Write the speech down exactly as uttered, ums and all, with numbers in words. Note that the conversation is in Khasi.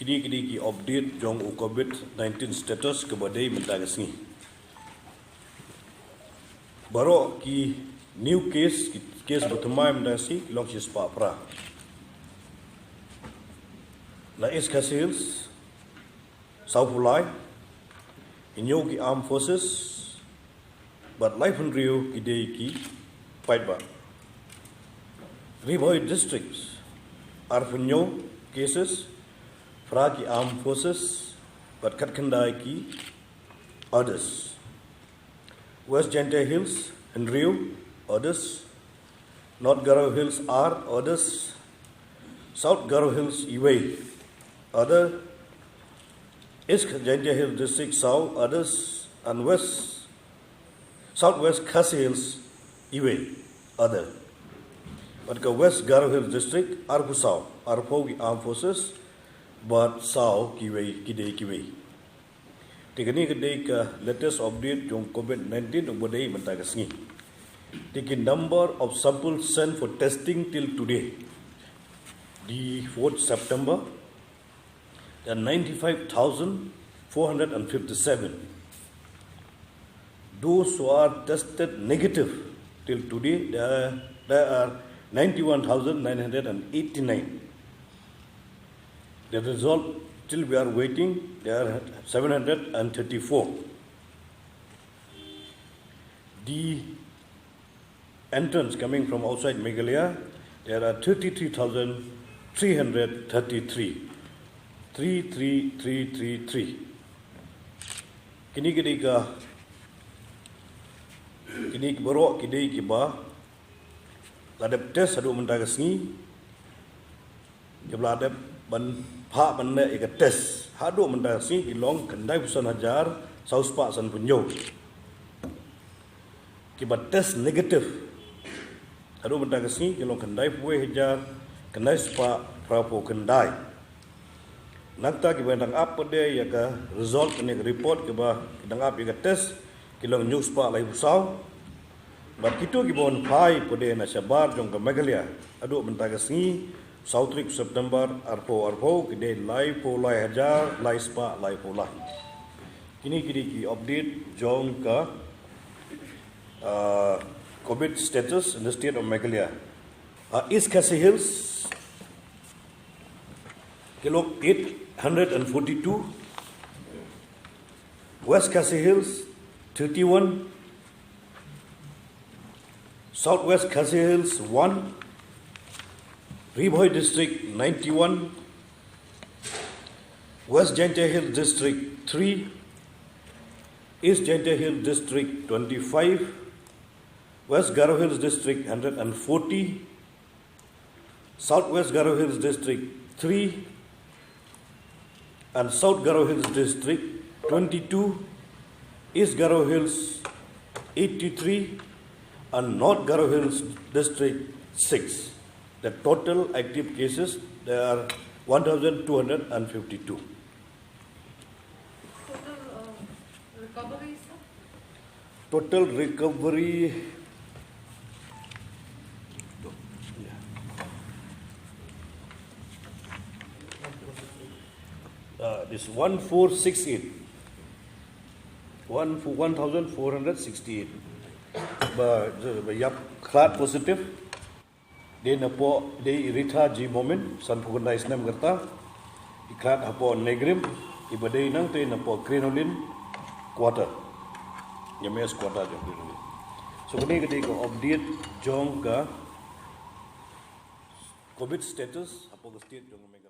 Kine ki dei ki update jong u COVID nineteen status kaba dei mynta ka sngi. Baroh ki new case, ki case ba thymmai mynta ka sngi ki long shispah phra. Na East Khasi Hills, sawphew lai. Hynñiew ki armed forces bad laiphew hynriew ki dei ki paidbah. Ri Bhoi District, arphew hynñiew cases, phra ki armed forces bad khatkhyndai ki others. West Jaintia Hills, hynriew, others. North Garo Hills, ar, others. South Garo Hills, iwei, other. East Jaintia Hills District, saw, others. And West, Southwest Khasi Hills, iwei, other. Bad ka West Garo Hills District, arphew saw, arphew ki armed forces bad saw kiwei, ki dei kiwei. Te kane ka dei ka latest update jong COVID nineteen uba dei mynta ka sngi. Te ki number of samples sent for testing till today, the fourth September, there are ninety-five thousand four hundred and fifty-seven. Those who are tested negative till today, there are, there are ninety-one thousand nine hundred and eighty-nine. The result, still we are waiting, there are seven hundred and thirty-four. The entrants coming from outside Meghalaya, there are thirty-three thousand three hundred thirty-three. Three three three three three. Kine ki dei ka, kine ki baroh ki dei kiba la dep test haduh mynta ka sngi. Kiba la dep ban phah ban leh ïa ka test haduh mynta ka sngi ki long khyndaiphew san hajar sawspah sanphew hynñiew. Kiba test negative haduh mynta ka sngi ki long khyndaiphew wei hajar khyndaiphew spah phraphew khyndai. Nangta kiba dang ap pat de ïa ka result ne ka report kiba ki dang ap ïa ka test ki long hynñiew spah laiphew saw. Bad kito kiba wan phai pat de na shabar jong ka Meghalaya haduh mynta ka sngi, saw tarik September arphew arphew, ki dei laiphew lai hajar lai spah laiphew lai. Kine ki dei ki update jong ka, uh, COVID status in the state of Meghalaya. Uh, East Khasi Hills, ki long eight hundred and forty-two. West Khasi Hills, thirty-one. Southwest Khasi Hills, one. Ri Bhoi District, ninety-one. West Jaintia Hills District, three. East Jaintia Hills District, twenty-five. West Garo Hills District, hundred and forty. Southwest Garo Hills District, three. And South Garo Hills District, twenty-two. East Garo Hills, eighty-three. And North Garo Hills District, six. The total active cases, there are one thousand two hundred and fifty-two. Total, uh, recovery, sir? Total recovery, uh, this one four six eight. One, one thousand four hundred sixty-eight. Ba, ba ïap khlad positive. Dei na pdeng i Rita G Momin, sanphew khyndai snem ka rta. I khlad hapoh Negrim, iba dei nangta na pdeng Crinoline Quarter. Ïa mess quarter jong Crinoline. So kane ka dei ka update jong ka COVID status hapoh ka state jong ka Meghalaya.